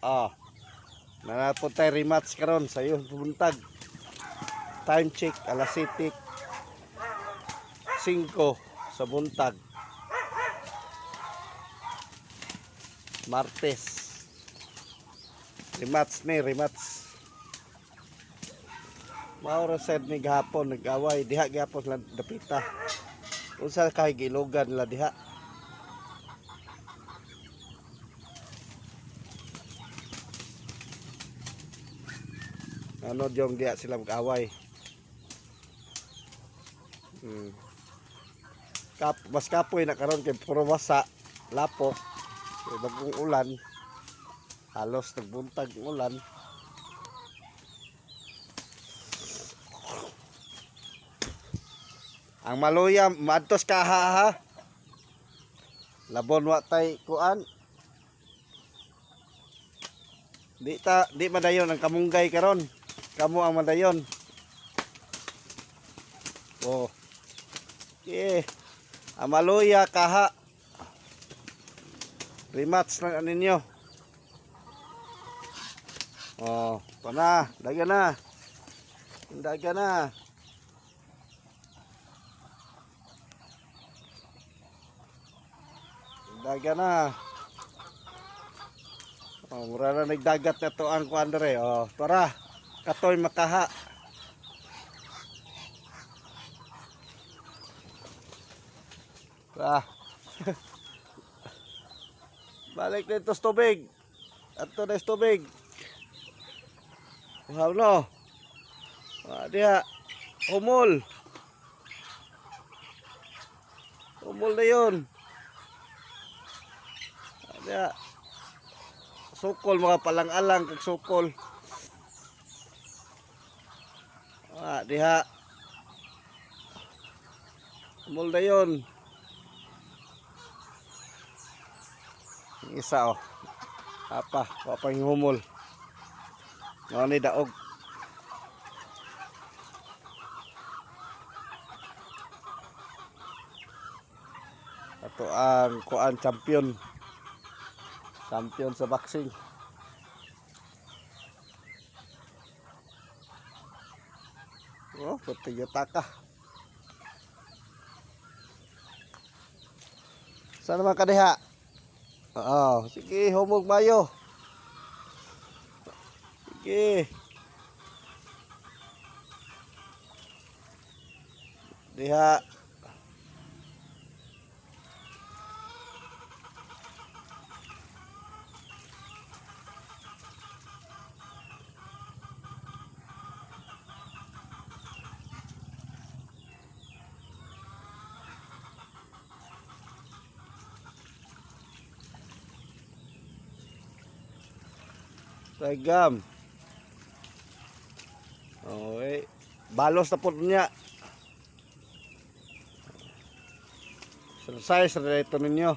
Ah. Nanapod tayo rematch karon sa iyo buntag. Time check alas 7:05 sa buntag. Martes. Rematch ni, rematch. Mao ra sad ni gahapon nag-away diha gihapon lang dapita. Unsa kay gilugan la diha? Ano yung diha sila mag-away. Mas kapoy na karon kay puro wasa, lapok, kay bagong ulan. Halos nagbuntag ang ulan. Ang maluya, maadtos ka ha ha. Labon wa tay kuan. Di ta di madayon ang kamunggay karon. Kamo ang madayon. Oh. Okay. Ang maluya kaha. Rematch lang ninyo. Oh, pa na, daga na. Daga na. Daga na. Oh, mura na nagdagat na to ang kuan dere. Oh, tara. Katoy makaha. Tara. Balik dito sa tubig. Ato na sa tubig. Wow no. Ah, diha. Humol. Humol na yun. Ah, diha. Sukol mga palang-alang kag sukol. Ah, diha. Humol na yun. Yung isa oh. Apa, wa pa yung humol. Mao ni daog. Ato ang kuan champion. Champion sa boxing. Oh, puti yutaka. Saan naman ka diha? Oo, sige, humog mayo. Sige. Diha. Sagam. Okay. Balos na po niya. Size na ito ninyo.